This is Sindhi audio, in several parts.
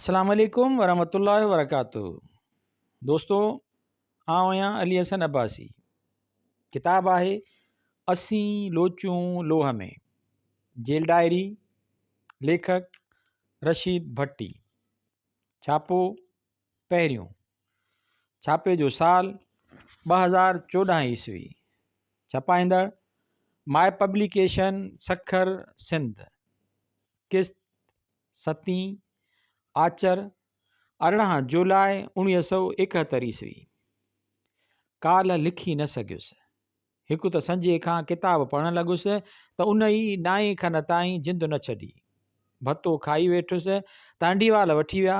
السلام عليڪم ورحمة الله وبرڪاته دوستو آئون آهيان علي حسن عباسي ڪتاب آهي اسين لوچون لوهه ۾ جيل ڊائري ليکڪ رشيد ڀٽي ڇاپو پهريون ڇاپي جو سال 2014 عيسوي ڇپائيندڙ ماء پبليڪيشن سکر سنڌ قسط ستين آچر 18 جولاء 1971 عيسوي. ڪالهه لکي نه سگهيس. هڪ ته سنجهي کان ڪتاب پڙهڻ لڳس ته ان ئي نائين کن تائين جند نه ڇڏي. ڀتو کائي ويٺس ته انڊيوال وٺي ويا.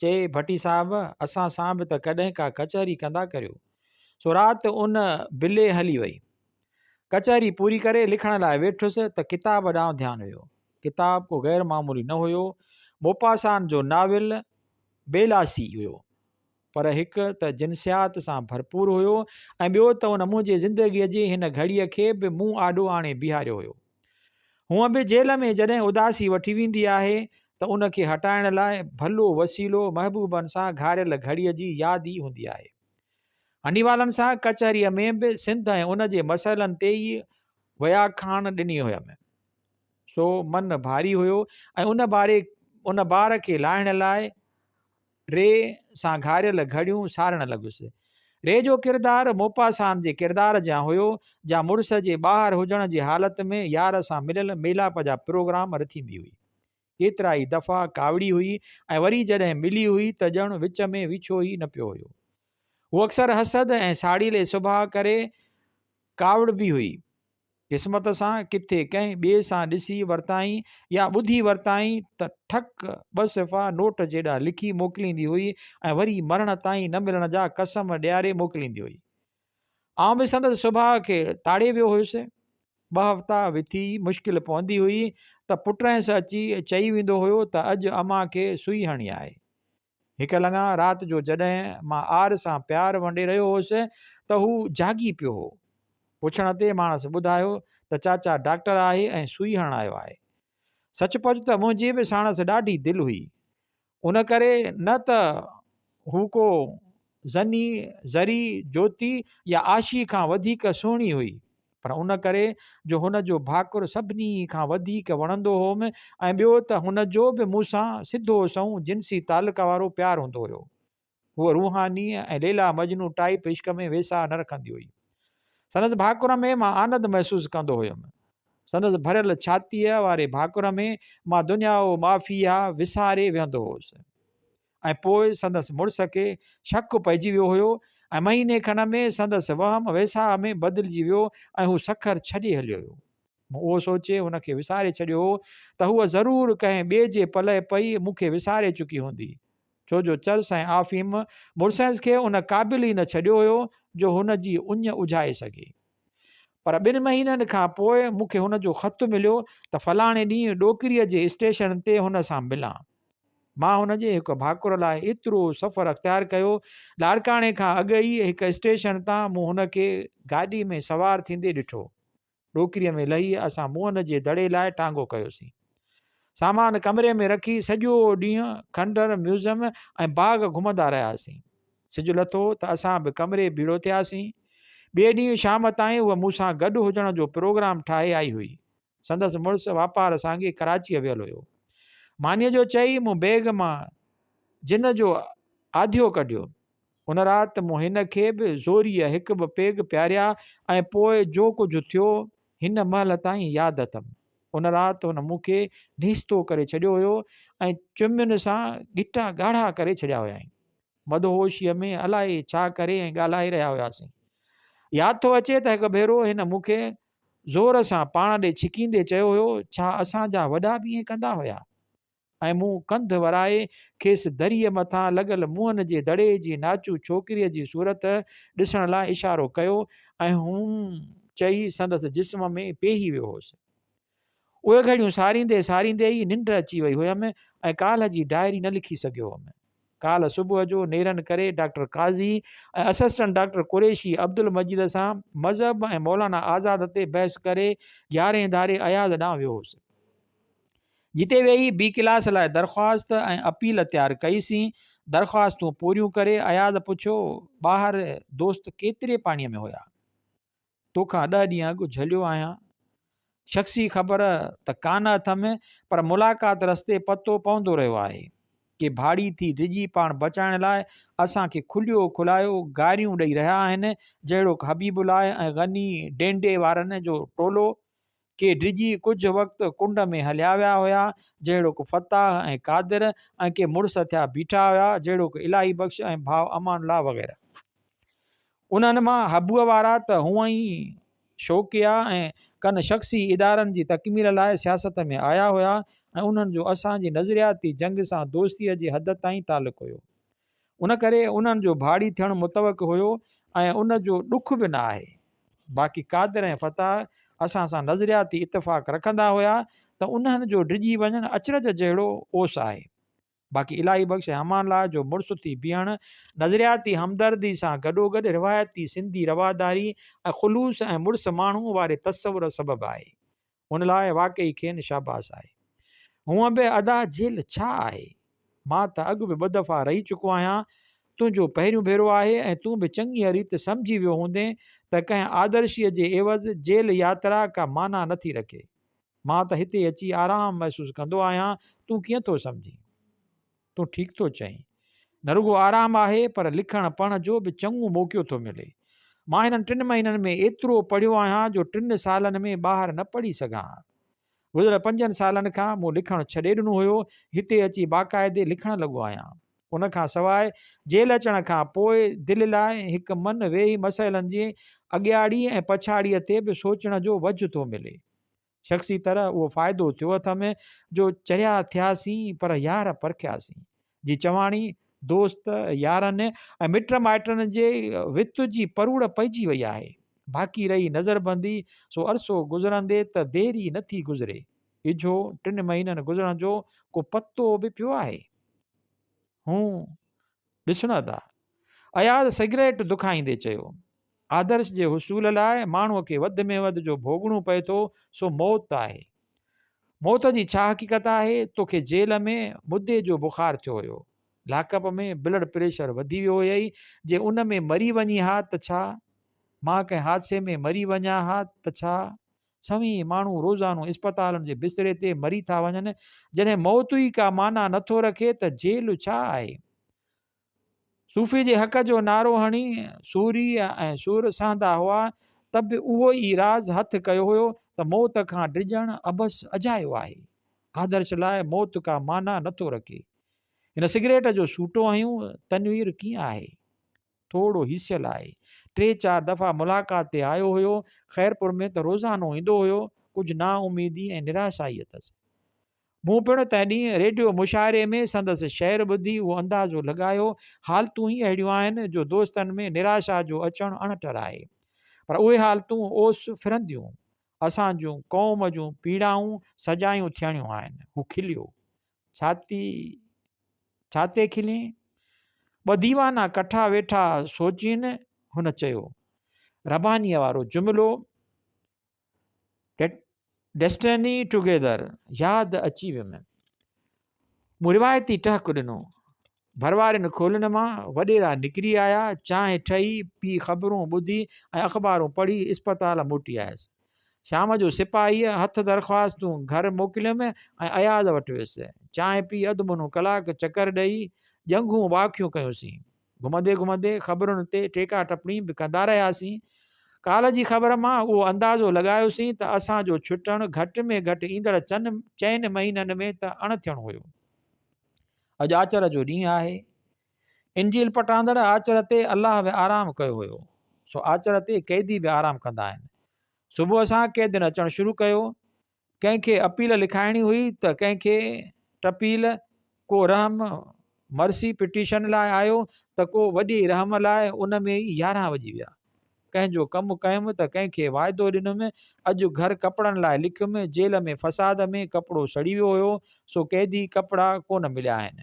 چي ڀٽي صاحب اسان سان به ته ڪڏهن ڪا ڪچهري ڪندا ڪريو. سو رات ان بلي هلي وئي. ڪچهري پوري ڪري لکڻ لاء ويٺس ته ڪتاب ڏانهن ڌيان ويو. ڪتاب ڪو غير معمولي نه هيو. موپاسان جو ناول بيلاسي هيو. پر هڪ ته جنسيات سان ڀرپور هيو ۽ ٻيو ته ان منهنجي زندگيء جي هن گهڙيء کي به مون آڏو آڻي بيهاريو هيو. هونء به جيل ۾ جڏهن اداسي وٺي ويندي آهي ته ان کي هٽائڻ لاء ڀلو وسيلو محبوبن سان گهاريل گهڙيء جي ياد ئي هوندي آهي. هنڊيوالن سان ڪچهريء ۾ به سنڌ ۽ ان جي مسئلن تي ئي وياکاڻ ڏني هيم. سو من ڀاري هيو ۽ ان باري ان بار کي لاهڻ لاء ري سان گهاريل گهڙيون سارڻ لڳس. ري جو ڪردار موپاسان جي ڪردار جيان هيو، جا مڙس جي ٻاهر هجڻ جي حالت ۾ يار سان مليل ميلاپ جا پروگرام رٿيندي هئي. ڪيترائي دفعا ڪاوڙي هئي ۽ وري جڏهن ملي هئي ته ڄڻ وچ ۾ ويڇو ئي نه پيو هيو. هوء اڪثر حسد ۽ ساڙيلي سڀاء ڪري ڪاوڙبي هئي. قسمت سان ڪٿي ڪنهن ٻئي سان ڏسي ورتائين يا ٻڌي ورتائين ته ٺڪ ٻه صفحا نوٽ جيڏا لکي موڪليندي هئي ۽ وري مرڻ تائين نه ملڻ جا قسم ڏياري موڪليندي هئي. آئون به سندس سڀاء کي تاڙي ويو هيس. ٻه هفتا وٿي مشڪل پوندي هئي ته پٽهنس اچي چئي ويندو هيو ته اڄ امان کي سوئي هڻي آهي. هڪ لڱا رات جو جڏهن مان آر سان پيار ونڊي رهيو هوس ته هو جاڳي پيو هو. پڇڻ تي ماڻس ٻڌايو ته چاچا ڊاڪٽر آهي ۽ سوئي هڻڻ آيو آهي. سچ پچ ته منهنجي به ساڻس ڏاڍي دل هئي. ان ڪري نه ته هو ڪو زني، زري، جوتي يا عاشي کان وڌيڪ سهڻي هئي، پر ان ڪري جو هن جو ڀاڪر سڀني کان وڌيڪ وڻندو هوم ۽ ٻيو ته هن جو به مون سان سڌو سنئون جنسي تعلق وارو پيار هوندو هيو. هوء روحاني ۽ ليليٰ مجنون ٽائيپ عشق ۾ ويساهه نه رکندي هئي. سندس ڀاڪر ۾ مان آنند محسوس ڪندو هيم. سندس ڀريل ڇاتيء واري ڀاڪر ۾ مان دنيا و مافيها وساري ويهندو هوس. ۽ پوء سندس مڙس کي شڪ پئجي ويو هيو ۽ مهيني کن ۾ سندس وهم ويساهه ۾ بدلجي ويو ۽ هو سکر ڇڏي هليو ويو. مون اهو سوچي هن کي وساري ڇڏيو هو ته هوء ضرور ڪنهن ٻئي جي پلئه پئي مون کي وساري چڪي هوندي. ڇو جو چرس ۽ آفيم مڙسهنس کي ان قابل ئي نه ڇڏيو هيو جو هن جي اڃ اجهائي سگهي. پر ٻن مهينن کان پوء مون کي هن جو خط مليو ته فلاڻي ڏينهن ڏوڪريء جي اسٽيشن تي هن سان ملان. مان هن جي هڪ ڀاڪر لاء ايترو سفر اختيار ڪيو. لاڙڪاڻي کان اڳ ئي هڪ اسٽيشن تان مون هن کي گاڏي ۾ سوار ٿيندي ڏٺو. ڏوڪريء ۾ لهي اسان موهن جي دڙي لاء ٽانگو ڪيوسين. سامان ڪمري ۾ رکي سڄو ڏينهن کنڊر، ميوزم ۽ باغ گهمندا رهياسين. سج لٿو ته اسان به ڪمري ڀيڙو ٿياسين. ٻئي ڏينهن شام تائين هوء مون سان گڏ هجڻ جو پروگرام ٺاهي آئي هئي. سندس مڙس واپار سانگي ڪراچيء ويل هيو. مانيء جو چئي مون بيگ مان جن جو آڌيو ڪڍيو. ان رات مون هن کي به زوريء هڪ ٻه پيگ پياريا ۽ پوء جو ڪجهه ٿيو، هن مهل تائين ياد اٿم. ان رات هن مون کي نيستو ڪري ڇڏيو هيو ۽ چمين سان ڳٽا ڳاڙها ڪري ڇڏيا هيائين. مدهوشيء ۾ الائي ڇا ڪري ۽ ڳالهائي رهيا هياسين. ياد ٿو اچي ته هڪ ڀيرو هن مون کي زور سان پاڻ ڏي ڇڪيندي چيو هيو، ڇا اسان جا وڏا به ائين ڪندا هيا؟ ۽ مون ڪنڌ ورائي کيس دريء مٿان لڳل موهن جي دڙي جي ناچو ڇوڪريء جي صورت ڏسڻ لاء اشارو ڪيو ۽ هوم چئي سندس جسم ۾ پيهي ويو هوس. اهي گهڙيون ساريندي ساريندي ئي ننڊ اچي وئي هيم ۽ ڪالهه جي ڊائري نه لکي سگهيو هوم. ڪالهه صبح جو نيرن ڪري doctor Qazi ۽ assistant doctor Qureshi Abdul Majeed سان مذهب ۽ مولانا آزاد تي بحث ڪري يارهين ڌاري اياز ڏانهن ويو هوس. جتي ويهي بي ڪلاس لاء درخواست ۽ اپيل تيار ڪئي سين. درخواستون پوريون ڪري اياز پڇيو، ٻاهر دوست ڪيتري پاڻيء ۾ هيا؟ توکان ڏهه ڏينهن اڳ جهليو آهيان. شخصي خبر ته ڪانه اٿم، پر ملاقات رستي پتو پوندو رهيو آهي. ڪي ڀاڙي ٿي ڊڄي پاڻ بچائڻ لاء اسان کي کليو کلايو گاريون ڏئي رهيا آهن، جهڙوڪ حبيب الله ۽ غني ڊينڊي وارن جو ٽولو. ڪي ڊڄي ڪجهه وقت ڪنڊ ۾ هليا ويا هيا، جهڙوڪ فتاح ۽ قادر، ۽ ڪي مڙس ٿيا بيٺا هيا، جهڙوڪ الاهي بخش ۽ ڀاء امان الله وغيره. انهن مان حبوء وارا ته هونئن ئي شوقيا ۽ ڪن شخصي ادارن جي تڪميل لاء سياست ۾ آيا هيا ۽ انهن جو اسان جي نظرياتي جنگ سان دوستيء جي حد تائين تعلق هيو. ان ڪري انهن جو ڀاڙي ٿيڻ متوقع هيو ۽ ان جو ڏک به نه آهي. باقي قادر ۽ فتاح اسان سان نظرياتي اتفاق رکندا هيا ته انهن جو ڊڄي وڃڻ اچرج جهڙو اوس آهي. باقي الاهي بخش ۽ امان الله جو مڙس ٿي بيهڻ نظرياتي همدردي سان گڏوگڏ روايتي سنڌي رواداري ۽ خلوص ۽ مڙس ماڻهو واري تصور سبب آهي. ان لاء واقعي کين شاباس آهي. هونء به ادا جيل ڇا آهي؟ مان ته اڳ به ٻه دفعا رهي چڪو آهيان، تنهنجو پهريون ڀيرو آهي ۽ تون به چڱيء ريت سمجهي ويو هوندين ته ڪنهن آدرشيء جي عيوض جيل ياترا ڪا معنيٰ نٿي رکي. مان ته هتي اچي آرام محسوس ڪندو آهيان، تون ڪيئن ٿو سمجهين؟ تون ٺيڪ ٿو چئين. نه رڳو آرام آهي پر لکڻ پڙهڻ جو به چڱو موقعو ٿو ملي. مان هنن ٽن مهينن ۾ ايترو پڙهيو آهيان جو ٽن سالن ۾ ٻاهر نه پڙهي سگهان ها. گذريل پنجن سالن کان مون لکڻ ڇڏي ڏنو هيو، هتي اچي باقاعدي لکڻ لڳو آهيان. ان کان سواء جيل اچڻ کان پوء دل لاء هڪ من ويهي مسئلن جي اڳياڙي ۽ پڇاڙيء تي به سوچڻ جو وجهه ٿو ملي. شخصي طرح اهو فائدو ٿيو اٿم جو چريا ٿياسين پر يار پرکياسين جي چواڻي دوست، يارن ۽ مٽ مائٽن جي وت جي پروڙ پئجي وئي آهي. باقي رهي نظربندي سو عرصو گذرندي ته دير ئي نه ٿي گذري. اجهو ٽن مهينن گذرڻ جو ڪو پتو به پيو آهي؟ هون ڏسڻ ادا. اياز سگريٽ دکائيندي چيو. آدرش جي حصول لاء ماڻهوء کي وڌ ۾ وڌ جو ڀوڳڻو پئي ٿو سو موت آهي. موت جي ڇا حقيقت آهي؟ توکي جيل ۾ مدي جو بخار ٿيو هيو. لاڪپ ۾ بلڊ پريشر وڌي ويو هيئي، جي ان ۾ مري وڃين ها ته ڇا؟ مان ڪنهن حادثي ۾ مري وڃان ها ته ڇا؟ سوين ماڻهو روزانو اسپتالن جي بستري تي مري ٿا وڃن. جڏهن موت ئي ڪا معنيٰ نٿو رکي ته جيل ڇا آهي؟ صوفي جي حق جو نعرو هڻي سوري ۽ سور سهندا هئا ته به اهو ئي راز هٿ ڪيو هيو ته موت کان ڊڄڻ عبث اجايو آهي. آدرش لاء موت ڪا معنيٰ نٿو رکي. هن سگريٽ جو سوٽو هنيو، تنوير ڪيئن آهي؟ ٿورو هيسيل آهي. ٽي چار دفعا ملاقات تي آيو هيو. خيرپور ۾ ته روزانو ايندو هيو. ڪجهه نااميدي ۽ نراسائي اٿس. مون پڻ تنهن ڏينهن ريڊيو مشاعري ۾ سندس شعر ٻڌي اهو اندازو لڳايو، حالتون ئي اهڙيون آهن جو دوستن ۾ نراشا جو اچڻ اڻٽر آهي. پر اهي حالتون اوس ڦرنديون. اسان جون قوم جون پيڙائون سجايون ٿيڻيون آهن. هو کليو. ڇاتي ڇا تي کلين؟ ٻه ديوانا ڪٺا ويٺا سوچين، هن چيو. ربانيء وارو جملو ڊيسٽني ٽوگيدر ياد اچي ويم. مون روايتي ٽهڪ ڏنو. ڀروارين کولين مان وڏيرا نڪري آيا. چانهه ٺهي، پي خبرون ٻڌي ۽ اخبارون پڙهي اسپتال موٽي آيس. شام جو سپاهيء هٿ درخواستون گهر موڪليم ۽ اياز وٽ ويس. چانهه پي اڌ منو ڪلاڪ چڪر ڏئي ڄنگهون واکيون ڪيونسين. گهمندي گهمندي خبرن تي ٽيڪا ٽپڻي به ڪندا رهياسين. ڪالهه جي خبر مان اهو اندازو لڳايوسين ته اسان جو ڇٽڻ گهٽ ۾ گهٽ ايندڙ چئن مهينن ۾ ته اڻ ٿيڻو هيو. اڄ آچر جو ڏينهن آهي. انجيل پٽاندڙ آچر تي الله به آرام ڪيو هيو. سو آچر تي قيدي به آرام ڪندا آهن. صبح سان قيدين اچڻ شروع ڪيو. ڪنهن کي اپيل لکائڻي هئي ته ڪنهن کي ٽپيل، ڪو رحم مرسي پٽيشن لاء آيو ته ڪو وڏي رحم لاء، ان ۾ ئي 11 وڄي ويا. ڪنهن جو ڪم ڪيم ته ڪنهن کي واعدو ڏنم، اڄ گهر ڪپڙن لاء لکيم، جيل ۾ فساد ۾ ڪپڙو سڙي ويو هيو، سو قيدي ڪپڙا ڪونه مليا آهن.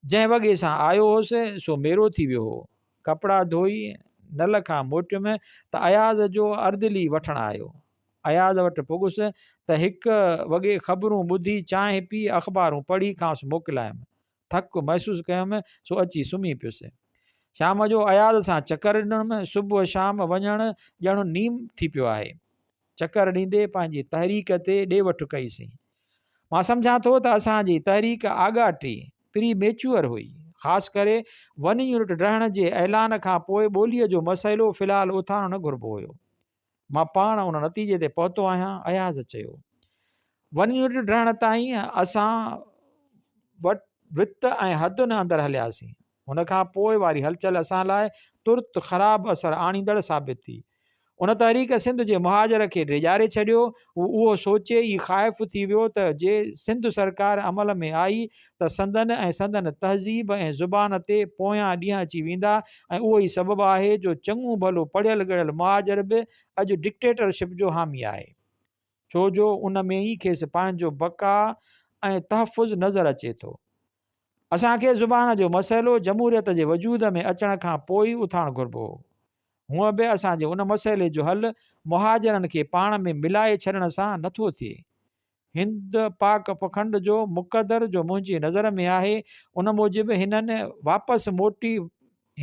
جنهن وڳي سان آيو هوس، سو ميرو ٿي ويو هو. ڪپڙا ڌوئي نل کان موٽيم ته اياز جو اردلي وٺڻ آيو. اياز وٽ پڳس ته هڪ وڳي خبرون ٻڌي چانهه پي اخبارون پڙهي کانئس موڪلايم. ٿڪ محسوس ڪيم سو اچي سمهي پيس. شام جو اياز سان چڪر ڏنم. صبح شام وڃڻ ڄڻ نيم ٿي پيو آهي. چڪر ڏيندي پنهنجي تحريڪ تي ڏي وٺ ڪئي سين. مان سمجهان ٿو ته اسان جي تحريڪ آڳاٽي، پري ميچوئر، هئي. خاص ڪري ون يونٽ ڊهڻ جي اعلان کان پوء ٻوليء جو مسئلو في الحال اٿارڻ نه گهربو هيو. مان پاڻ ان نتيجي تي پهتو آهيان، اياز چيو. ون يونٽ ڊهڻ تائين اسان وت ۽ حدن اندر هلياسين. ان کان پوء واري هلچل اسان لاء ترت خراب اثر آڻيندڙ ثابت ٿي. ان تحريڪ سنڌ جي مهاجر کي ڊيڄاري ڇڏيو. هو اهو سوچي ئي خائف ٿي ويو ته جي سنڌ سرڪار عمل ۾ آئي ته سندن ۽ سندن تهذيب ۽ زبان تي پويان ڏينهن اچي ويندا ۽ اهو ئي سبب آهي جو چڱو ڀلو پڙهيل ڳڙهيل مهاجر به اڄ ڊڪٽيٽرشپ جو حامي آهي ڇو جو ان ۾ ئي کيس پنهنجو بقا ۽ تحفظ نظر اچي ٿو. اسان کي زبان جو مسئلو جمهوريت جي وجود ۾ اچڻ کان پوء ئي اٿارڻ گهربو هو. هونء به اسان جي ان مسئلي جو حل مهاجرن کي پاڻ ۾ ملائي ڇڏڻ سان نٿو ٿئي. هند پاڪ اپکنڊ جو مقدر جو منهنجي نظر ۾ آهي ان موجب هنن واپس موٽي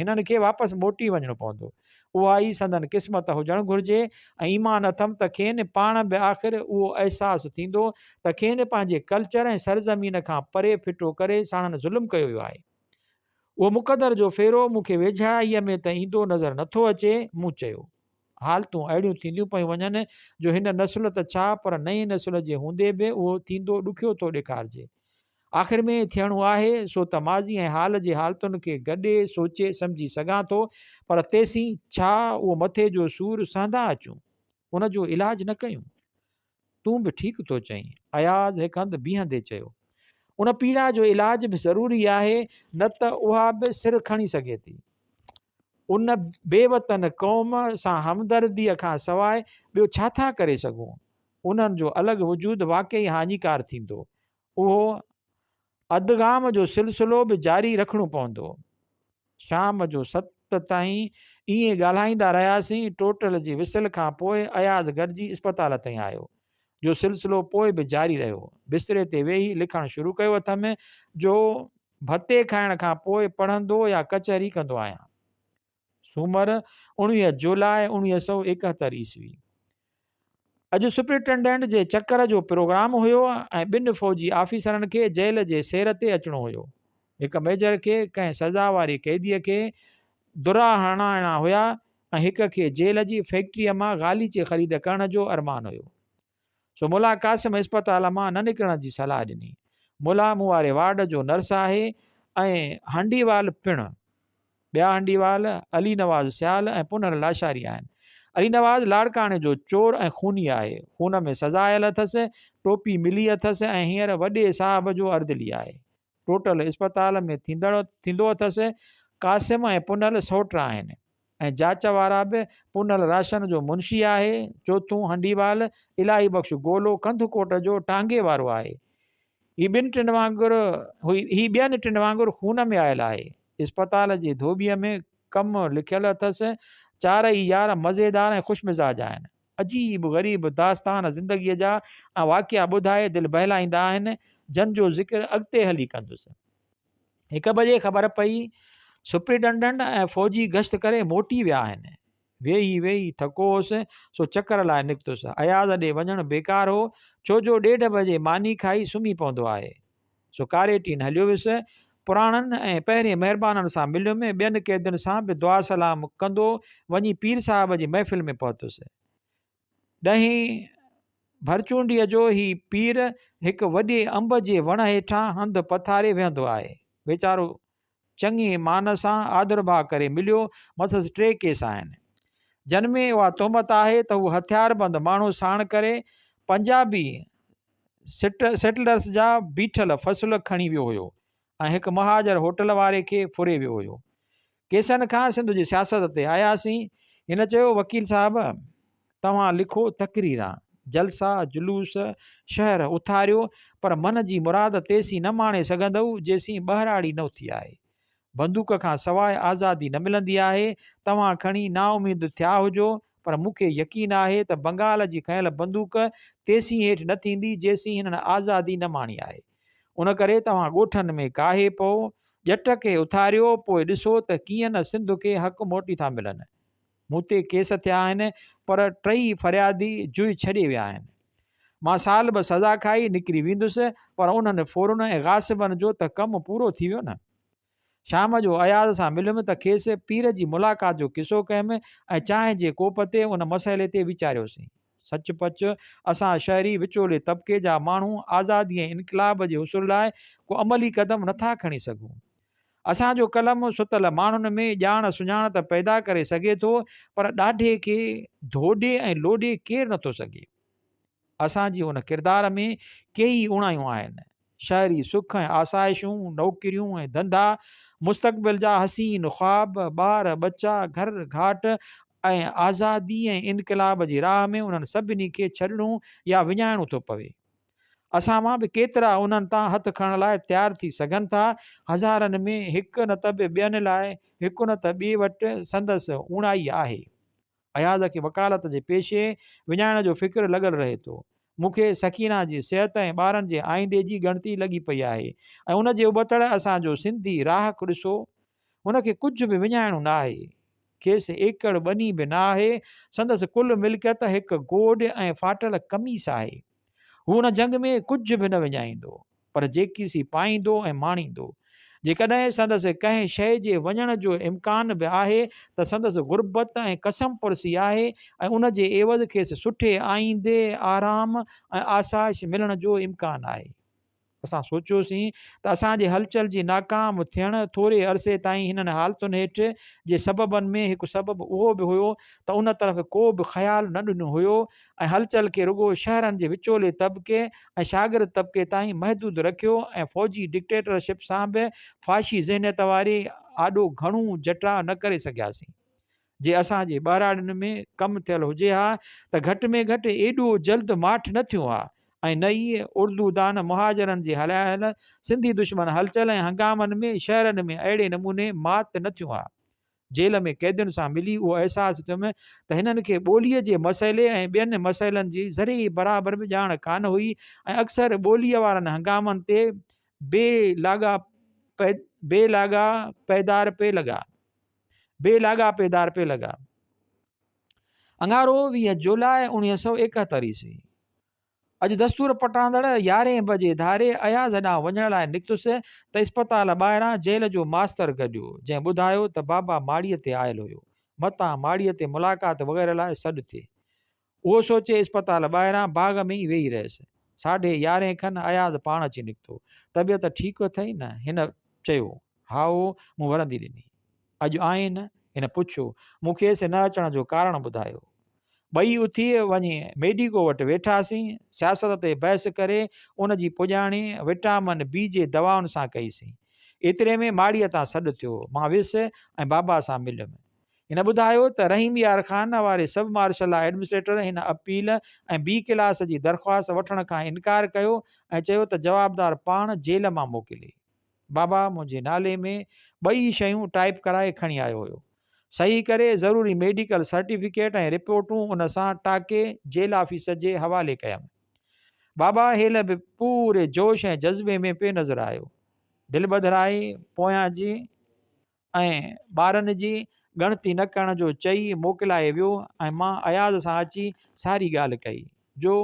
هنن کي واپس موٽي وڃڻو پوندو. اها ئي سندن قسمت هجڻ گهرجي ۽ ايمان اٿم ته کين پاڻ به آخر اهو احساس ٿيندو ته کين پنهنجي ڪلچر ۽ سرزمين کان پري ڦٽو ڪري ساڻن ظلم ڪيو ويو آهي. اهو مقدر جو ڦيرو مون کي ويجهڙائيء ۾ ته ايندو نظر نٿو اچي. مون چيو. حالتون اهڙيون ٿينديون پيون وڃن جو هن نسل ته ڇا پر نئين نسل جي هوندي به اهو ٿيندو ڏکيو ٿو ڏيکارجي. آخر ۾ ٿيڻو آهي سو ته ماضي ۽ حال جي حالتن کي گڏي سوچي سمجهي سگهان ٿو پر تيسين ڇا اهو مٿي جو سور سهندا اچون؟ ان جو علاج نه ڪيون؟ تون به ٺيڪ ٿو چئين. اياز هڪ هنڌ بيهندي چيو. ان پيڙا جو علاج به ضروري آهي نه ته اها به سر کڻي سگهي ٿي. ان بي وطن قوم سان همدرديء کان سواء ٻيو ڇا ٿا ڪري سگهون؟ انهن جو الڳ وجود واقعي هاڃيڪار ٿيندو. اهو ادغام جو سلسلو به جاري رکڻو پوندو. شام جو ست تائين ائين ڳالهائيندا رهياسين. ٽوٽل جي وسل کان پوء اياز گڏجي اسپتال تائين آيو، جو سلسلو پوء به جاري رهيو. بستري تي ويهي لکڻ شروع ڪيو اٿم، جو ڀتي کائڻ کان پوء پڙهندو يا ڪچهري ڪندو آهيان. سومر، 19 جولاء 1971 عيسوي. اڄ سپرنٽينڊنٽ جي چڪر جو پروگرام هيو ۽ ٻن فوجي آفيسرن کي جيل جي سير تي اچڻو هيو. هڪ ميجر کي ڪنهن سزا واري قيديء کي درا هڻائڻا هيا ۽ هڪ کي جيل جي فيڪٽريء مان غاليچي خريد ڪرڻ جو ارمان هيو. سو ملا قاسم اسپتال مان نه نڪرڻ جي صلاح ڏني. ملا مون واري وارڊ جو نرس آهي ۽ هنڊيوال پڻ. ٻيا هنڊيوال علي نواز سيال ۽ پنهل لاشاري آهن. علي نواز لاڙڪاڻي جو چور ۽ خوني آهي. خون ۾ سزا آيل اٿس، ٽوپي ملي اٿس ۽ هينئر وڏي صاحب جو اردلي آهي. ٽوٽل اسپتال ۾ ٿيندڙ ٿيندو اٿس. قاسم ۽ پنهل سئوٽ آهن ۽ جاچ وارا به پنهل راشن جو منشي آهي. چوٿون هنڊيوال الاهي بخش گولو ڪنڌڪوٽ جو ٽانگي وارو آهي. هي ٻن ٽن وانگر هي ٻين ٽن وانگر خون ۾ آيل آهي. اسپتال جي ڌوٻيء ۾ ڪم لکيل اٿس. چارئي يار مزيدار ۽ خوش مزاج آهن. عجيب غريب داستان زندگيء جا ۽ واقعا ٻڌائي دل بهلائيندا آهن، جن جو ذڪر اڳتي هلي ڪندس. هڪ بجي خبر پئي، سپرنٽنڊنٽ ۽ فوجي گشت ڪري موٽي ويا آهن. ويهي ويهي ٿڪو هوس، سو چڪر لاء نڪتس. اياز ڏي وڃڻ بيڪار هو، ڇو جو ڏيڍ بجي ماني کائي سمهي پوندو آهي. سو ڪاريٽين هليو ويس. پراڻن ۽ پهرين مهربانن سان مليم، ٻين قيدين سان به دعا سلام ڪندو وڃي پير صاحب جي محفل ۾ پهتس. ڏهين ڀرچونڊيء جو هي پير هڪ وڏي انب جي وڻ هيٺان هنڌ پٿاري ويهندو آهي. ويچارو چڱي مان سان آڌرڀاء ڪري مليو. مٿس ٽي ڪيس آهن. جن ۾ اها تهمت آهي ته هو هٿياربند ماڻهو ساڻ ڪري پنجابي سيٽلرس جا بيٺل فصل کڻي ويو هيو ۽ هڪ مهاجر هوٽل واري کي ڦري ويو هيو. ڪيسن کان سنڌ جي سياست تي آياسين. هن چيو وڪيل صاحب توهان لکو تقريران، جلسا، جلوس، شهر اٿاريو پر من جي مراد تيسين نه ماڻي سگهندؤ جيسين ٻهراڙي نه اٿي آهي. بندوق کان سواء آزادي نه ملندي آهي. توهان کڻي نااميد ٿيا هجو پر مون کي يقين آهي ته بنگال جي کنيل بندوق تيسين هيٺ نه ٿيندي جيسين هنن آزادي نه ماڻي آهي. ان ڪري توهان ڳوٺن ۾ ڪاهي پئو، ڄٽ کي اٿاريو، پوء ڏسو ته ڪيئن نه سنڌ کي حق موٽي ٿا ملن. مون تي ڪيس ٿيا آهن پر ٽئي فريادي جوئي ڇڏي ويا آهن. مان سال ٻه سزا کائي نڪري ويندس پر انهن ڦورن ۽ غاصبن جو ته ڪم پورو ٿي ويو نه. شام جو اياز سان مليم ته کيس پير جي ملاقات جو قصو ڪيم ۽ چانهه جي ڪوپ تي ان مسئلي تي ويچاريوسين. سچ پچ اسان شهري وچولي طبقي جا ماڻهو آزادي ۽ انقلاب جي حصول لاء ڪو عملي قدم نٿا کڻي سگهون. اسان جو قلم ستل ماڻهن ۾ ڄاڻ سڃاڻ ته پيدا ڪري سگهي ٿو پر ڏاڍي کي ڌوڏي ۽ لوڏي ڪير نٿو سگهي. اسان جي ان ڪردار ۾ ڪيئي اوڻايون آهن. شهري سک ۽ آسائشون، نوڪريون ۽ ڌنڌا، مستقبل جا حسين خواب، ٻار ٻچا، گهر گهاٽ ۽ آزادي ۽ انقلاب جي راهه ۾ انهن سڀني کي ڇڏڻو يا وڃائڻو ٿو پوي. اسان مان به ڪيترا انهن تان هٿ کڻڻ لاء تيار ٿي سگهن ٿا. هزارن ۾ هڪ نه ته به ٻين لاء هڪ نه ته ٻئي وٽ سندس اوڻائي آهي. اياز کي وڪالت جي پيشي وڃائڻ جو فڪر لڳل رهي ٿو. مون کي سڪينه جي صحت ۽ ٻارن جي آئيندي جي ڳڻتي لڳي پئي آهي ۽ ان جي ابتڙ اسان جو سنڌي راهڪ ڏسو، هن کي ڪجهه به وڃائڻو نه آهي. کيس ايڪڙ ٻني به نه آهي. سندس ڪل ملڪيت هڪ گوڏ ۽ ڦاٽل قميص آهي. هو ان جنگ ۾ ڪجهه به نه وڃائيندو، پر جيڪي سي پائيندو ۽ ماڻيندو. جيڪڏهن سندس ڪنهن شيء جي وڃڻ جو امڪان به آهي ته سندس غربت ۽ ڪسمپرسي آهي ۽ ان جي عيوض کيس سٺي آئيندي، آرام ۽ آسائش ملڻ جو امڪان آهي. اسان سوچيوسين ته اسان جي هلچل جي ناڪام ٿيڻ ٿوري عرصي تائين هنن حالتن هيٺ جي سببن ۾ هڪ سبب اهو به هيو ته ان طرف ڪو به خيال نه ڏنو هيو ۽ هلچل کي رڳو شهرن جي وچولي طبقي ۽ شاگرد طبقي تائين محدود رکيو ۽ فوجي ڊڪٽيٽرشپ سان به فاشي ذهنيت واري آڏو گهڻو جٽاء نه ڪري سگهياسين. جي اسان جي ٻهراڙين ۾ ڪم ٿيل هجي ها ته گهٽ ۾ گهٽ ايڏو جلد ماٺ نه ٿيون ها ۽ نه ئي اردو دان مهاجرن جي هلايل سنڌي دشمن هلچل ۽ هنگامن ۾ شهرن ۾ اهڙي نموني مات نه ٿيون ها. جيل ۾ قيدين سان ملي اهو احساس ٿيم ته هنن کي ٻوليء جي مسئلي ۽ ٻين مسئلن جي ذري برابر به ڄاڻ ڪانه هئي ۽ اڪثر ٻوليء وارن هنگامن تي بي لاڳاپيدار پئي لڳا. بي لاڳاپيدار پئي لڳا. اڱارو 20 جولاء 1971 عيسوي. اڄ دستور پٽاندڙ يارهين بجي ڌاري اياز ڏانهن وڃڻ لاء نڪتس ته اسپتال ٻاهران جيل جو ماستر گڏيو، جنهن ٻڌايو ته بابا ماڙيء تي آيل هيو، متان ماڙيء تي ملاقات وغيره لاء سڏ ٿئي. اهو سوچي اسپتال ٻاهران باغ ۾ ئي ويهي رهيس. ساڍي يارهين کن اياز پاڻ اچي نڪتو. طبيعت ٺيڪ اٿئي نه؟ هن چيو. هائو، مون ورندي ڏني. اڄ آئين نه؟ هن پڇيو. مون کيس نه اچڻ جو ڪارڻ ٻڌايو. ٻئي اٿي وڃي ميڊيڪو وٽ ويٺاسين. سياست تي بحث ڪري ان جي پڄاڻي وٽامن بي جي دوائن سان ڪئيسين. ايتري ۾ ماڙيء تان سڏ ٿيو. مان ويس ۽ بابا سان مليم. هن ٻڌايو ته رحيم يار خان واري سب مارشل لا ايڊمنسٽريٽر هن اپيل ۽ بي ڪلاس جي درخواست وٺڻ کان انڪار ڪيو ۽ چيو ته جوابدار پاڻ جيل مان موڪلي. بابا منهنجي نالي ۾ ٻئي شيون ٽائيپ ڪرائي کڻي آيو هيو. صحيح ڪري ضروري ميڊيڪل سرٽيفڪيٽ ۽ رپورٽون ان سان ٽاڪي جيل آفيس جي حوالي ڪيم. بابا هيل به پوري جوش ۽ جذبي ۾ پئي نظر آيو. دل ٻڌرائي پويان جي ۽ ٻارن جي ڳڻتي نه ڪرڻ جو چئي موڪلائي ويو ۽ مان اياز سان اچي ساري ڳالهه ڪئي، جو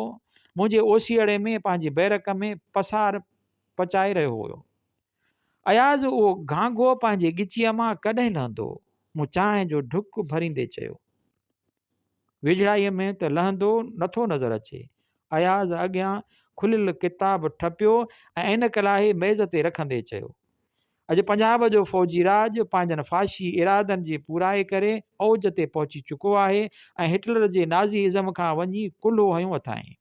منهنجي اوسيئڙي ۾ پنهنجي بئرڪ ۾ پسار پچائي رهيو هيو. اياز اهو گهانگهو پنهنجي ڳچيء مان ڪڏهن لهندو؟ مون چانهه جو ڍڪ ڀريندي چيو. ويجهڙائيء ۾ ته لهندو نٿو نظر اچي. اياز اڳيان کليل ڪتاب ٺپيو ۽ عينڪ لاهي ميز تي رکندي چيو. اڄ پنجاب جو فوجي راڄ پنهنجن فاشي ارادن جي پورائي ڪري اوج تي پهچي چڪو آهي ۽ هٽلر جي نازي ازم کان وڃي ڪلهو هنيو اٿائين.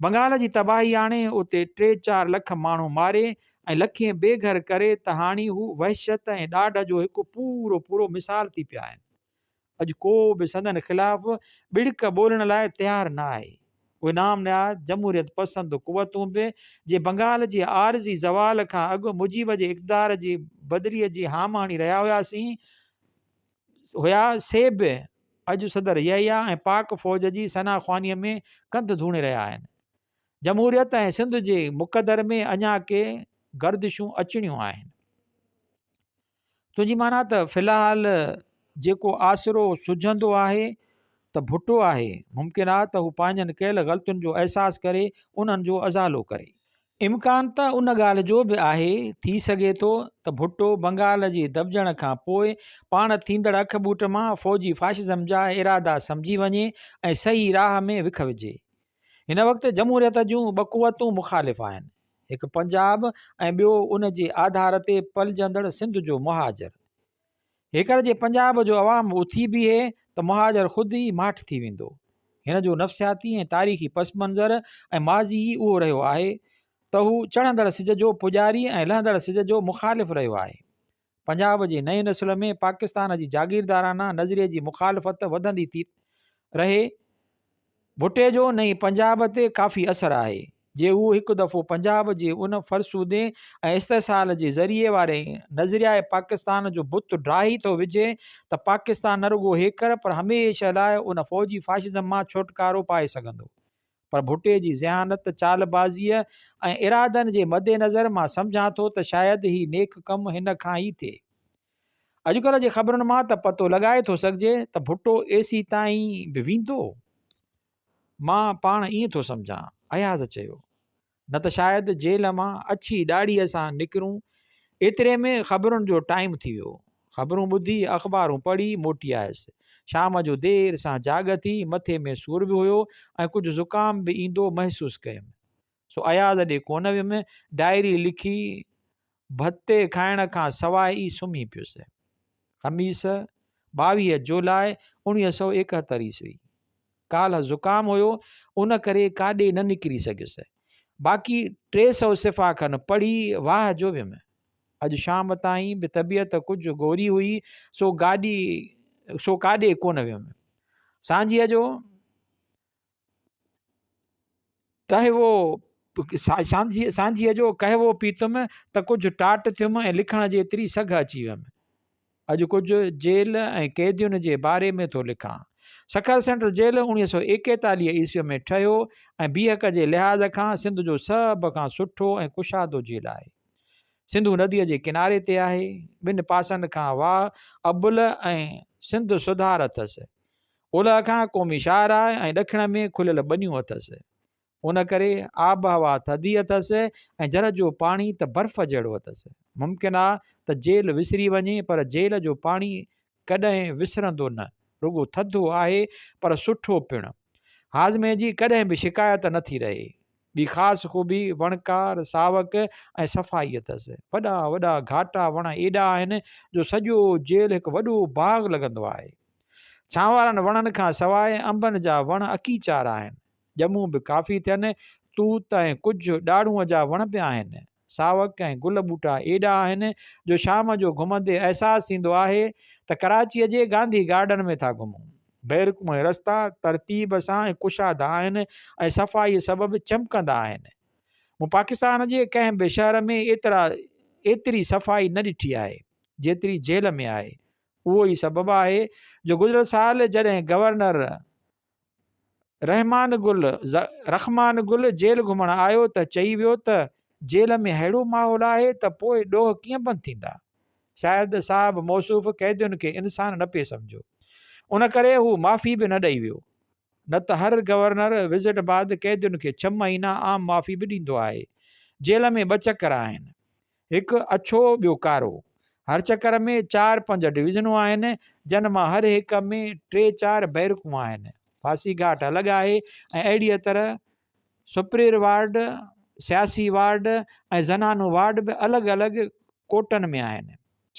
بنگال جي تباهي آڻي اتي ٽي چار لک ماڻهو ماري ۽ لکين بي گهر ڪري ته هاڻي هو وحشت ۽ ڏاڍ جو هڪ پورو پورو مثال ٿي پيا آهن. اڄ ڪو به سندن خلاف ٻڙڪ ٻولڻ لاء تيار نه آهي. اهي نام نهاد جمهوريت پسند قوتون به جي بنگال جي عارضي زوال کان اڳ مجيب جي اقتدار جي بدلي جي هام هڻي رهيا هيا سي به اڄ صدر يحيٰ ۽ پاڪ فوج جي ثنا خوانيء ۾ ڪنڌ ڌوڻي رهيا آهن. جمهوريت ۽ سنڌ جي مقدر ۾ اڃا ڪي گردشون اچڻيون آهن. تنهنجي معنيٰ ته في الحال جيڪو آسرو سجهندو آهي ته ڀٽو آهي، ممڪن آ ته هو پنهنجن ڪيل غلطين جو احساس ڪري انهن جو ازالو ڪري. امڪان ته ان ڳالهه جو به آهي، ٿي سگهي ٿو ته ڀٽو بنگال جي دٻجڻ کان پوء پاڻ ٿيندڙ اک ٻوٽ مان فوجي فاشزم جا ارادا سمجهي وڃي ۽ صحيح راهه ۾ وک وجهي. هن وقت جمهوريت جون ٻه قوتون مخالف آهن، هڪ پنجاب ۽ ٻيو ان جي آڌار تي پلجندڙ سنڌ جو مهاجر. هيڪر جي پنجاب جو عوام اٿي بيهي ته مهاجر خود ئي ماٺ ٿي ويندو. هن جو نفسياتي ۽ تاريخي پس منظر ۽ ماضي ئي اهو رهيو آهي ته هو چڙهندڙ سج جو پڄاري ۽ لهندڙ سج جو مخالف رهيو آهي. پنجاب جي نئين نسل ۾ پاڪستان جي جاگيردارانه نظريي جي مخالفت وڌندي ٿي رهي. ڀٽي جو نئين پنجاب تي ڪافي اثر آهي. جي هو هڪ دفعو پنجاب جي ان فرسودي ۽ استحصال جي ذريعي واري نظرياء پاڪستان جو بت ڊاهي ٿو وجهي ته پاڪستان نه رڳو هيڪر پر هميشه لاء ان فوجي فاشزم مان ڇوٽڪارو پائي سگهندو. پر ڀٽي جي ذهانت، چالبازيء ۽ ارادن جي مدنظر مان سمجهان ٿو ته شايد هي نيڪ ڪم هن کان ئي ٿئي. اڄڪلهه جي خبرن مان ته پتو لڳائي ٿو سگهجي ته ڀٽو ايسيتائين به ويندو؟ مان پاڻ ائين ٿو سمجهان. اياز چيو. نه ته شايد جيل مان اڇي ڏاڙهيء سان نڪرون. ايتري ۾ خبرن جو ٽائيم ٿي ويو. خبرون ٻڌي، اخبارون پڙهي موٽي آيس. شام جو دير سان جاڳ ٿي، مٿي ۾ سور به هيو ۽ ڪجهه زڪام به ايندو محسوس ڪيم. سو اياز ڏي ڪونه ويم، ڊائري لکي ڀتي کائڻ کان سواء ئي سمهي پيس. خميس، 22 جولاء 1971 عيسوي. ڪالهه زڪام هيو، ان ڪري ڪاڏي نه نڪري سگهيس. باقي 300 صفحا کن پڙهي واهه جو ويم. اڄ شام تائين به طبيعت ڪجهه ڳوري هئي، سو گاڏي سو ڪاڏي ڪونه ويم. سانجهيء جو قهوو سانجهيء جو قهوو پيتم ته ڪجهه ٽاٽ ٿيم ۽ لکڻ جيتري سگهه اچي ويم. اڄ ڪجهه جيل ۽ قيدين جي باري ۾ ٿو لکان. سکر سينٽرل جيل 1941 عيسويء ۾ ٺهيو ۽ بيهڪ جي لحاظ کان سنڌ جو سڀ کان سٺو ۽ ڪشادو جيل آهي. سنڌو نديء جي ڪناري تي آهي. ٻن پاسن کان واهه ابل ۽ سنڌ سڌار اٿس. اولهه کان قومي شاهراهه ۽ ڏکڻ ۾ کليل ٻنيون اٿس. ان ڪري آبهوا ٿڌي اٿس ۽ جر جو پاڻي ته برف جهڙو اٿس. ممڪن آ ته جيل وسري وڃي پر جيل جو پاڻي ڪڏهن وسرندو نه. رڳو ٿڌو آهي پر سٺو پڻ. هاضمي جي ڪڏهن به شڪايت نه ٿي رهي. ٻي خاص خوبي وڻڪار، ساوڪ ۽ صفائي اٿس. وڏا وڏا گهاٽا وڻ ايڏا آهن جو سڄو جيل هڪ وڏو باغ لڳندو آهي. ڇانو وارن وڻن کان سواء انبن جا وڻ اڪيچار آهن. ڄمون به ڪافي ٿين. توت ۽ ڪجهه ڏاڙهونء جا وڻ به آهن. ساوڪ ۽ گل ٻوٽا ايڏا آهن جو شام جو گهمندي احساس ٿيندو آهي ته ڪراچيء جي گانڌي گارڊن ۾ ٿا گهمون. بيرڪون ۽ رستا ترتيب سان ۽ ڪشادا آهن ۽ صفائيء سبب چمڪندا آهن. مون پاڪستان جي ڪنهن به شهر ۾ ايترا ايتري صفائي نه ڏٺي آهي، جيتري جيل ۾ آهي. اهو ئي سبب آهي جو گذريل سال جڏهن گورنر رحمان گل رخمان گل جيل گهمڻ آيو ته چئي ويو ته جيل ۾ ههڙو ماحول آهي ته پوء ڏوهه ڪيئن بند ٿيندا؟ شايد صاحب موصوف قيدين کي انسان نه پئي سمجهيو. ان ڪري هو معافي به نه ڏئي ويو. نه ته هر گورنر وزٽ بعد قيدين کي ڇهه مهينا عام معافي به ڏيندو آهي. جيل ۾ ٻه چڪر آهن. هڪ اڇو ٻيو ڪارو. هر چڪر ۾ چار پنج ڊويزنون آهن، جن مان هر هڪ ۾ ٽي چار بئرڪون آهن. ڦاسي گهاٽ الڳ آهي ۽ اهڙيء طرح سپرير وارڊ، سياسي وارڊ ۽ زنانو وارڊ به الڳ الڳ ڪوٽن ۾ آهن.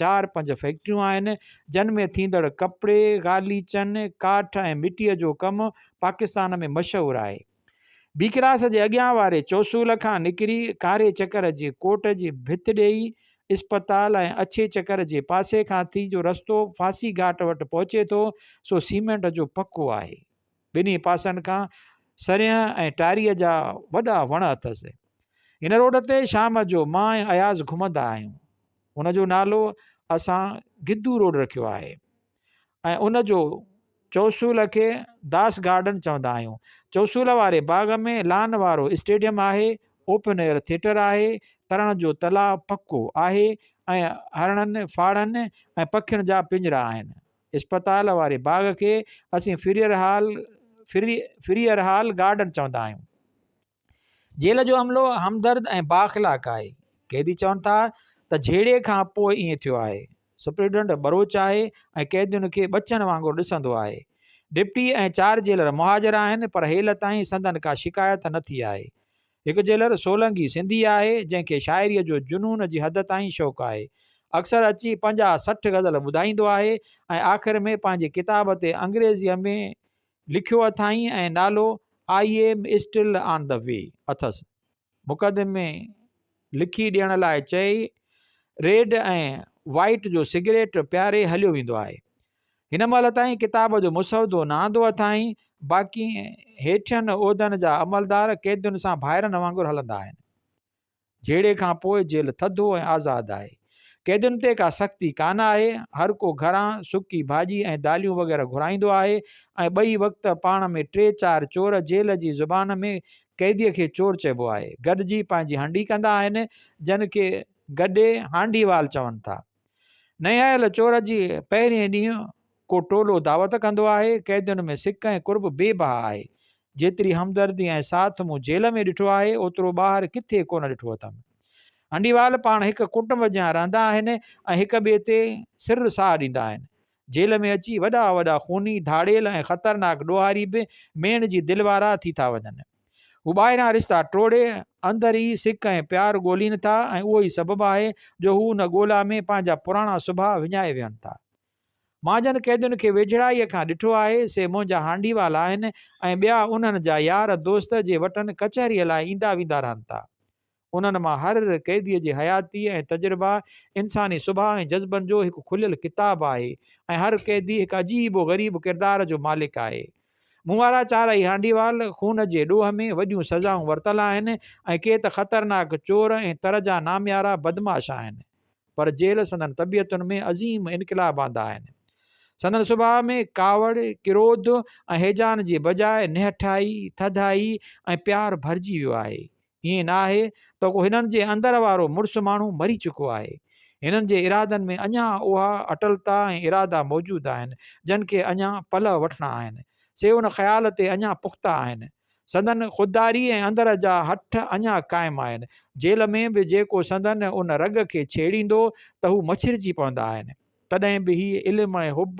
چار پنج فيڪٽريون آهن، جن ۾ ٿيندڙ ڪپڙي، غاليچن، ڪاٺ ۽ مٽيء جو ڪم پاڪستان ۾ مشهور آهي. بي ڪلاس جي اڳيان واري چوسول کان نڪري ڪاري چڪر جي ڪوٽ جي ڀت ڏيئي اسپتال ۽ اڇي چڪر جي پاسي کان ٿي جو رستو ڦاسي گهاٽ وٽ پهچي ٿو سو سيمينٽ جو پڪو آهي. ٻنهي پاسن کان سرينهن ۽ ٽاريء جا وڏا وڻ اٿس. هن روڊ تي شام جو مان ۽ اياز گهمندا آهيون. ان جو نالو اسان گدو روڊ رکيو آهي ۽ ان جو چوسول کي داس گارڊن چوندا آهيون. چوسول واري باغ ۾ لان وارو اسٽيڊيم آهي، اوپن ايئر ٿيٽر آهي، ترڻ جو تلاء پڪو آهي ۽ هرڻن، ڦاڙهن ۽ پکين جا پڃرا آهن. اسپتال واري باغ کي اسين Frere hall Frere hall garden چوندا آهيون. جيل جو عملو همدرد ۽ بااخلاق آهي. قيدي چون ٿا ته جهيڙي کان پوء ائين ٿيو آهي. سپرنٽينڊنٽ ٻروچ آهي ۽ قيدين کي ٻچن وانگر ڏسندو آهي. ڊپٽي ۽ چار جيلر مهاجر آهن پر هيل تائين سندن ڪا شڪايت نه ٿي آهي. هڪ جيلر سولنگي سنڌي آهي جنهن کي شاعريء جو جنون جي حد تائين شوق آهي. اڪثر اچي 50 60 غزل ٻڌائيندو آهي ۽ آخر ۾ پنهنجي ڪتاب تي انگريزيء ۾ لکيو اٿائين ۽ نالو I am still on the way اٿس. مقدمي لکي ڏيڻ لاء چئي ريڊ ۽ وائيٽ جو سگريٽ پياري هليو ويندو آهي. هن مهل تائين ڪتاب جو مسودو نه آندو اٿائين. باقي هيٺين عهدن جا عملدار قيدين سان ڀائرن وانگر هلندا آهن. جهيڙي کان پوء جيل ٿڌو ۽ آزاد آهي. قيدين تي ڪا سختي ڪانه آهي. هر ڪو گهران سڪي ڀاڄي ۽ داليون وغيره گهرائيندو آهي ۽ ٻئي وقت پاڻ ۾ ٽي چار چور، جيل جي زبان ۾ قيديء کي چور چئبو آهي، گڏجي پنهنجي هنڊي ڪندا آهن، جن کي گڏي هانڊيوال چون ٿا. نئين آيل چور جي پهرئين ڏينهن ڪو ٽولو دعوت ڪندو آهي. قيدين ۾ سڪ ۽ قرب بي بها آهي. جيتري همدردي ۽ ساٿ مون جيل ۾ ڏٺو آهي، اوترو ٻاهر ڪٿي ڪونه ڏٺو اٿم. هنڊيوال پاڻ هڪ ڪٽنب جيان رهندا آهن ۽ هڪ ٻئي تي سر ساهه ڏيندا آهن. جيل ۾ اچي وڏا وڏا خوني، ڌاڙيل ۽ خطرناڪ ڏوهاري به ميڻ جي دل وارا ٿي ٿا وڃن. هو ٻاهران رشتا ٽوڙي، اندر ئي سڪ ۽ پيار ڳولين ٿا ۽ اهو ئي سبب آهي جو هو ان ڳولا ۾ پنهنجا پراڻا سڀاء وڃائي ويهن ٿا. مان جن قيدين کي ويجهڙائيء کان ڏٺو آهي، سي منهنجا هانڊيوال آهن ۽ ٻيا انهن جا يار دوست جي وٽن ڪچهريء لاء ايندا ويندا رهن ٿا. انهن مان هر قيديء جي حياتي ۽ تجربا انساني سڀاء ۽ جذبن جو هڪ کليل ڪتاب آهي ۽ هر قيدي هڪ عجيب و غريب ڪردار جو مالڪ آهي. مون وارا چارئي هانڊيوال خون جي ڏوهه ۾ وڏيون سزائون ورتل آهن ۽ ڪي ته خطرناڪ چور ۽ تر جا ناميارا بدمعاش آهن. پر جيل سندن طبيعتن ۾ عظيم انقلاب آندا آهن. سندن سڀاء ۾ ڪاوڙ، ڪروڌ ۽ هيجان جي بجاء نهٺائي، ٿڌائي ۽ پيار ڀرجي ويو آهي. ائين نه آهي ته ڪو هنن جي اندر وارو مڙس ماڻهو مري چڪو آهي. هنن جي ارادن ۾ اڃا اها اٽلتا ۽ ارادا موجود آهن، جن کي اڃا پلئه وٺڻا آهن. سي ان خيال تي اڃا پختا آهن. سندن خودداري ۽ اندر جا هٺ اڃا قائم آهن. جيل ۾ به جي ڪو سندن ان رڳ کي ڇيڙيندو ته هو مڇرجي پوندا آهن. تڏهن به هي علم ۽ حب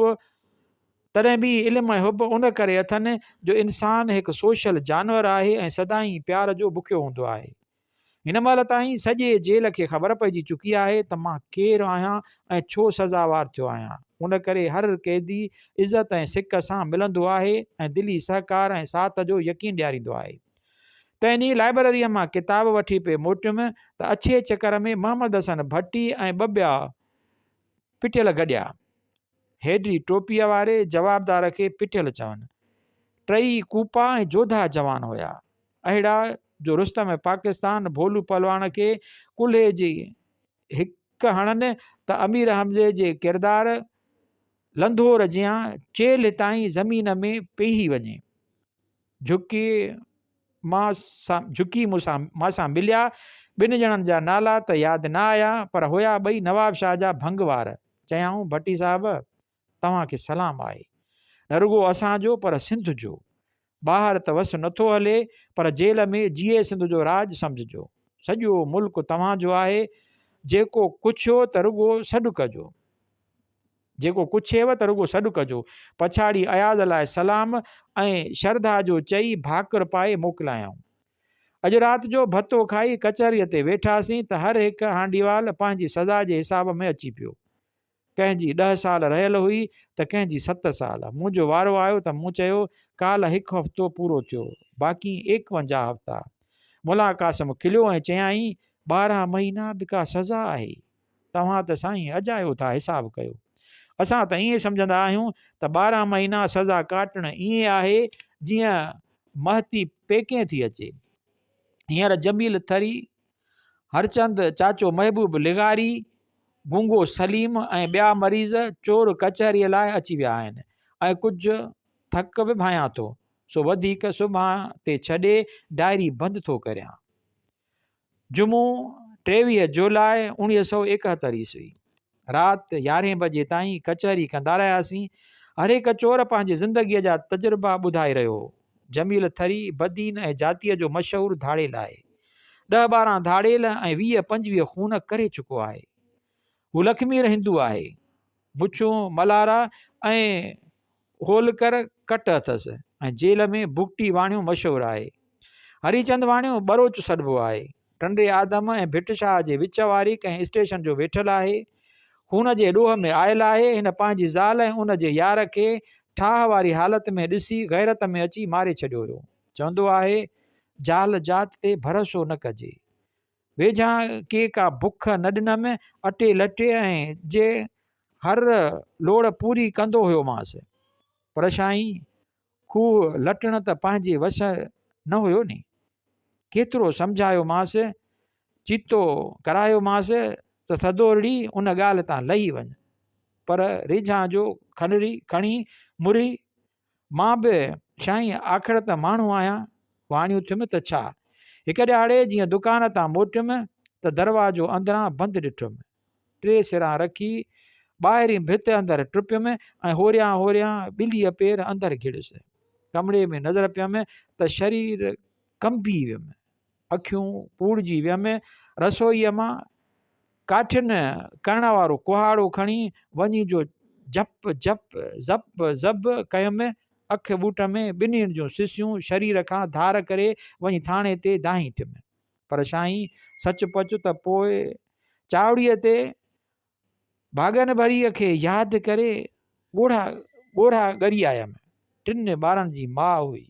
تڏهن به هي علم ۽ حب ان ڪري اٿن جو انسان هڪ سوشل جانور آهي ۽ سدائين پيار جو بکيو هوندو آهي. هن مهل تائين سڄي جيل کي خبر پئجي چڪي آهي ته مان ڪير آهيان ۽ ڇو سزاوار ٿيو آهيان. ان ڪري هر قيدي عزت ۽ سڪ سان ملندو آهي ۽ دلي سهڪار ۽ ساٿ جو يقين ڏياريندو آهي. تنهن ڏينهن لائبرريء مان ڪتاب وٺي پئي موٽيم ته اڇي چڪر ۾ محمد حسن ڀٽي ۽ ٻه ٻيا پٽيل گڏيا. هيڊي ٽوپيء واري جوابدار کي پٽيل چون. ٽئي ڪوپا ۽ جوڌا جوان هيا. اهڙا جو رستم پاڪستان ڀولو پهلواڻ کي ڪلهي جي هڪ هڻن ته امير حمزي جي ڪردار لنڌور جيان چيلهه تائين زمين ۾ پيهي وڃي. جهڪي مان سان جهڪي مون سان مان سان مليا. ٻن ڄڻن جا نالا ته ياد نه آيا پر هيا ٻئي نوابشاهه جا ڀنگ وار. چيائون ڀٽي صاحب توهان کي سلام آهي. نه رڳو اسان جو پر سنڌ جو. ٻاهر ته وس نٿو هلي پر جيل ۾ جيئي سنڌ جو راڄ سمجهجو. سڄو ملڪ توهان جو آهي. جيڪو ڪڇيو ته رڳو سڏ ڪجو. جيڪو ڪڇيو ته رڳو سڏ ڪجو. پڇاڙي اياز لاء سلام ۽ شرڌا جو چئي ڀاڪر پائي موڪلايائون. اڄ رات جو ڀتو کائي ڪچهريء تي ويٺاسين ته هر هڪ هانڊيوال پنهنجي سزا جي حساب ۾ اچي پيو. ڪنهن جي ڏهه سال رهيل هئي ته ڪنهن جي ست سال. منهنجو وارو آيو ته مون چيو، ڪالهه هڪ هفتو پورو ٿيو، باقي ايڪونجاهه هفتا. ملان قاسم کليو ۽ چيائين، 12 مهينا به ڪا سزا آهي؟ توهان ته سائين اجايو ٿا حساب ڪيو. اسان ته ائين سمجهندا آهيون ته 12 مهينا سزا ڪاٽڻ ائين آهي جيئن مهتي پيڪين ٿي اچي. هينئر جميل ٿري، هرچند، چاچو محبوب لغاري، گونگو سليم ۽ ٻيا مريض چور ڪچهريء لاء اچي ويا آهن ۽ ڪجهه. ٿڪ به ڀانيان ٿو، سو وڌيڪ سڀان تي ڇڏي ڊائري بند ٿو ڪريان. جمعو 23 جولاء 1971 عيسوي، رات يارهين بجي تائين ڪچهري ڪندا رهياسين. هر هڪ چور پنهنجي زندگيء جا تجربا ٻڌائي رهيو هو. جميل ٿري، بدين ۽ جاتيء جو مشهور ڌاڙيل آهي. ڏهه 12 ڌاڙيل ۽ 20 25 خون ڪري چڪو آهي. هو لکمير هندو آهي. مڇون ملارا ۽ هولڪر ڪٽ اٿس ۽ جيل ۾ بگٽي واڻيو مشهور آهي. هريچند واڻيو ٻروچ سڏبو آهي. ٽنڊي آدم ۽ ڀٽ شاهه جي وچ واري ڪنهن اسٽيشن جو ويٺل آهي. خون جي ڏوهه ۾ آيل آهي. هن پنهنجي زال ۽ ان جي يار کي ٺاهه واري حالت ۾ ڏسي غيرت ۾ اچي ماري ڇڏيو هيو. چوندو آهي، جال ذات تي ڀروسو نه ڪجي. ويجهان ڪي ڪا بک نه ڏنم، اٽي لٽي ۽ جي هر لوڙ پوري ڪندو هيومانس. پر سائين کوهه لٽڻ ته پنهنجي وس نه هيو ني. ڪيترو سمجهايومانس، چيتو ڪرايومانس ته ٿڌورڙي ان ڳالهه تان لهي وڃ. پر ريجهان جو کنري کڻي مري مان به سائين آخر ته ماڻهو آهيان، واڻيون ٿيم ته ڇا؟ هڪ ڏهاڙي جيئن دڪان تان موٽيم ته دروازو اندران بند ڏٺم. ٽي سران رکي ٻاهرين ڀت اندر ٽپيم ۽ هوريان هوريان ٻليء پير اندر گهڙيس. ڪمري ۾ نظر پيم ته شرير ڪنبي ويم. اکيون پوڙجي ويم. رسوئيء مان ڪاٺين ڪرڻ وارو ڪهاڙو کڻي وڃي جو جهپ جهپ زپ زب ڪيم، اک ٻوٽ ۾ ٻنهين جون سسيون شرير کان ڌار ڪري وڃي ٿاڻي تي دانهين ٿيم. پر سائين سچ پچ ته پوء چاوڙيء تي ڀاڳن ڀريء کي ياد ڪري ڳوڙها ڳوڙها ڳري آيم. ٽن ٻارن جي ماء هئي.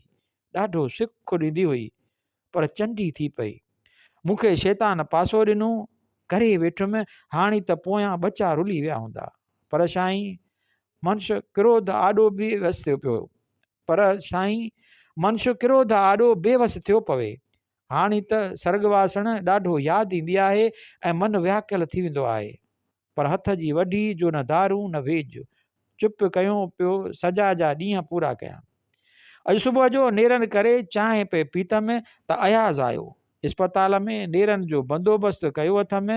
ڏاڍو سک ڏيندي هئي، پر چنڊي ٿي پئي. مون کي شيطان پاسو ڏنو، ڪري ويٺم، هاڻي ته پويان ٻچا رلي ويا هوندا. پر سائين منش ڪروڌ آڏو بي وس ٿيو پيو. پر سائين منش ڪروڌ آڏو بي وس ٿيو پوي. هاڻي ته سرڳواسڻ ڏاڍو ياد ايندي آهي ۽ من وياڪل ٿي ويندو آهي. پر هٿ جي وڍي جو نه دارون نه ويڄ. چپ ڪيو پيو سزا جا ڏينهن پورا ڪيان. اڄ صبح جو نيرن ڪري چانهه پئي پيتم ته اياز آيو. اسپتال ۾ نيرن جو بندوبست ڪيو اٿم.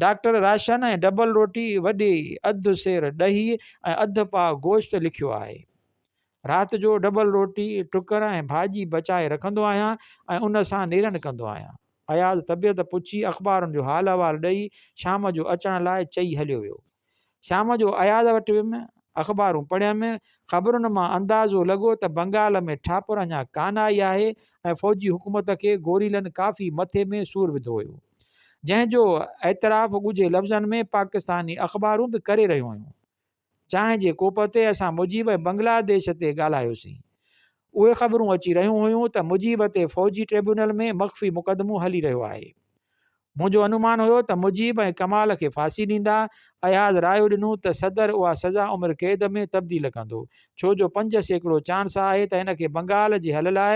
ڊاڪٽر راشن ۽ ڊبل روٽي وڏي اڌ سير ڏهي ۽ اڌ پاء گوشت لکيو آهي. رات جو ڊبل روٽي، ٽڪر ۽ ڀاڄي بچائي رکندو آهيان ۽ ان سان نيرن ڪندو آهيان. اياز طبيعت پڇي اخبارن جو حال احوال ڏئي شام جو اچڻ لاء چئي هليو ويو. شام جو اياز وٽ ويم، اخبارون پڙهيم، خبرن مان اندازو لڳو ته بنگال ۾ ٺاپر اڃا ڪانه آئي آهي ۽ فوجي حڪومت کي گوريلن ڪافي مٿي ۾ سور وڌو هيو. جنهن جو اعتراف ڳجهي لفظن ۾ پاڪستاني اخبارون به ڪري رهيون هيون. چانهه جي ڪوپ تي اسان مجيب ۽ بنگلاديش تي ڳالهايوسين. اهي خبرون اچي رهيون هيون ته مجيب تي فوجي ٽربيونل ۾ مخفي مقدمو هلي رهيو آهي. منهنجو انومان هيو ته مجيب ۽ ڪمال کي ڦاسي ڏيندا. اياز رايو ڏنو ته صدر اها سزا عمر قيد ۾ تبديل ڪندو، ڇو جو 5% چانس آهي ته هن کي بنگال جي حل لاء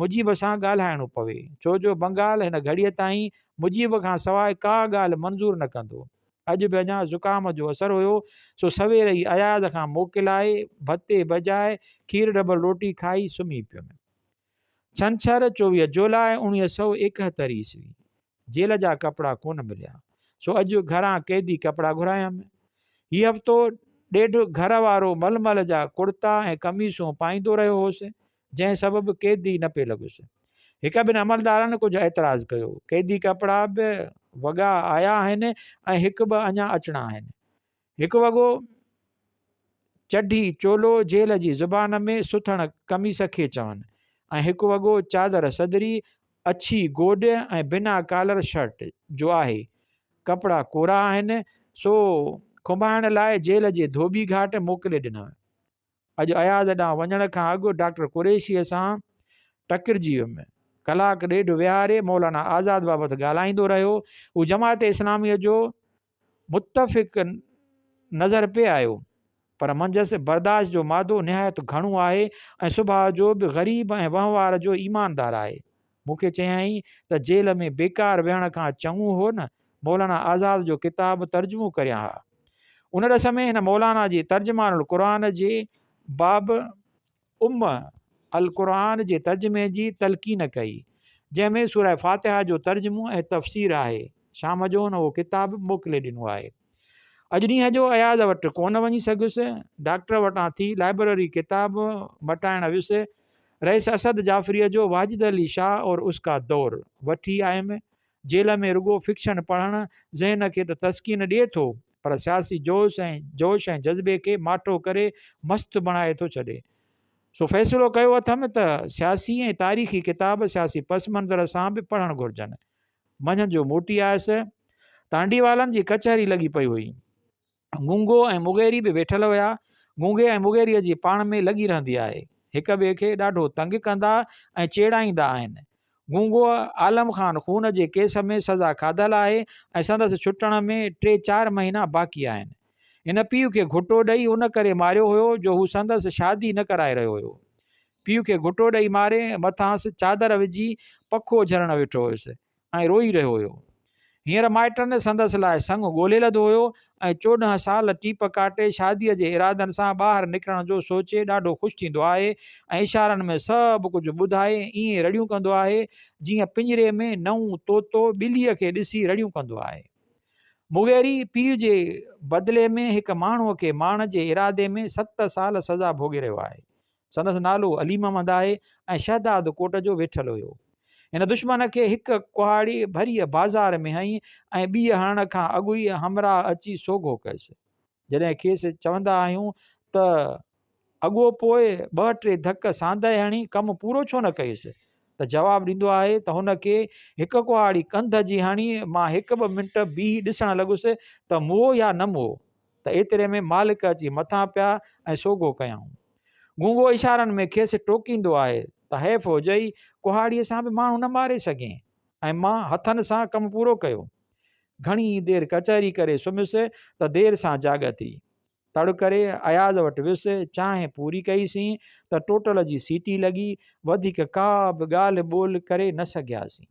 مجيب سان ڳالهائڻو پوي، ڇو جو بنگال هن گهڙيء تائين مجيب کان سواء ڪا ڳالهه منظور نه ڪندو. اڄ به اڃا زڪام جو اثر هيو، سو سوير ئي اياز کان موڪلائي، ڀتي بجاء کير ڊبل روٽي کائي سمهي پيم. ڇنڇر، 24 جولاء 1971 عيسوي. جيل جا ڪپڙا ڪونه مليا، سو اڄ گهران قيدي ڪپڙا گهرايم. هي هفتو ڏيڍ گهر وارو ململ جا ڪڙتا ۽ قميصون پائيندو رهيو هوس، جنهن سبب قيدي نه پئي لڳس. هڪ ٻن عملدارن ڪجهه اعتراض ڪيو. قيدي ڪپڙا به وڳا آيا آهن ۽ هڪ ٻه اڃا اچڻا آهن. هڪ وڳو چڍي چولو جيل جي زبان ۾ سٿڻ قميص کي چون ۽ هڪ وڳو چادر صدري، اڇي گوڏ ۽ بنا ڪالر شرٽ جو آهي. ڪپڙا ڪورا آهن، سو کنڀائڻ لاء جيل جي ڌوٻي گهاٽ موڪلي ڏنم. اڄ اياز ڏانهن وڃڻ کان اڳ ڊاڪٽر قريشيء سان ٽڪرجي ويم. ڪلاڪ ڏيڍ ويهاري مولانا آزاد بابت ڳالهائيندو رهيو. هو جماعت اسلاميء جو متفق نظر پئي آيو، پر منجهس برداشت جو مادو نهايت گهڻو آهي ۽ سڀاء جو به غريب ۽ وهنوار جو ايماندار آهي. مون کي چيائين ته جيل ۾ بيڪار ويهڻ کان چڱو هو نه مولانا آزاد جو ڪتاب ترجمو ڪريان ها. ان ڏس ۾ هن مولانا جي ترجمان القرآن جي باب ام القرآن جي ترجمي جي تلقين ڪئي، جنهن ۾ سوره فاتحه جو ترجمو ۽ تفسير آهي. شام جو هن اهو ڪتاب به موڪلي ڏنو آهي. اڄ ڏينهن جو اياز وٽ ڪونه وڃي سگهيس. ڊاڪٽر وٽان ٿي لائبرري ڪتاب مٽائڻ ويس. رئيس اسد جعفريء جو واجد علي شاهه اور اس ڪا دور وٺي آيم. جيل ۾ رڳو فڪشن پڙهڻ ذهن کي ته تسڪين ڏئي ٿو، پر سياسي جوش ۽ جوش ۽ جذبي کي ماٺو ڪري مست بڻائي ٿو ڇڏي. سو فيصلو ڪيو اٿم ته سياسي ۽ تاريخي ڪتاب سياسي پس منظر سان به پڙهڻ گهرجن. منجهند جو موٽي آيس. تانڊيوالن جي ڪچهري لڳي پئي هئي. گونگو ۽ مغيري به ويٺل هيا. گونگي ۽ مغيريء جي پاڻ ۾ لڳي رهندي آهي. هڪ ٻئي کي ڏاڍو تنگ ڪندا ۽ چيڙائيندا آهن. گونگو عالم خان خون جي ڪيس ۾ سزا کاڌل آهي ۽ سندس ڇٽڻ ۾ ٽي چار مهينا باقي آهن. هن پيء کي گهٽو ڏئي ان ڪري ماريو هيو جو هو سندس شادي نه ڪرائي رهيو هيو. پيء کي گهٽو ڏئي ماري مٿانئس چادر وجهي پکو جهلڻ ويٺو هيس. ۽ روئي رهيو هيو. هينئر مائٽن سندس لاء سڱ ڳولي لڌو هيو ۽ 14 سال ٽيپ ڪاٽي شاديء جي ارادن سان ٻاهر نڪرڻ جو سوچي ڏاڍو خوش ٿيندو آهي ۽ اشارن ۾ سڀ ڪجهه ٻڌائي ائين رڙيون ڪندو آهي جيئن پڃري ۾ نئون طوطو ٻليء کي ڏسي رڙيون ڪندو آهي. مغيري پيء جي بدلي ۾ هڪ ماڻهوء کي مارڻ جي ارادي ۾ ست سال سزا ڀوڳي رهيو آهي. سندس نالو علي محمد آهي ۽ شهداد ڪوٽ جو ويٺل هيو. هن دشمن کي هڪ ڪهاڙي ڀريء بازار ۾ هنئي ۽ ٻيء هڻڻ کان اڳ ئي همراهه اچي سوگهو ڪيس. جڏهن کيس چوندا آهيون ته اڳو پوء ٻه ٽي ڌڪ ساندهه هڻي ڪم پورو ڇو نه ڪيس ته جواب ڏيندو آهي ته هن کي هڪ ڪهاڙي ڪنڌ جي هڻي مان هڪ ٻه منٽ بيهي ڏسڻ لڳس ته مئو يا نه مئو. ته ايتري ۾ مالڪ اچي مٿان پيا ۽ سوگهو ڪيائون. گونگو اشارن ۾ کيس ٽوڪيندو آهي ته حيف هجئي، ڪهاڙيء سان به ماڻهو نه ماري سگهين ۽ مان هٿن سان ڪم پورو ڪيو. گهڻي دير ڪچهري ڪري سمهيس ته دير سان جاڳ ٿي. تڙ ڪري اياز وٽ ويس، چانهه پوري ڪئيسين ته ٽوٽل جي سيٽي لڳي، وڌيڪ ڪا به ڳالهه ٻولهه ڪري نه سگهياسين.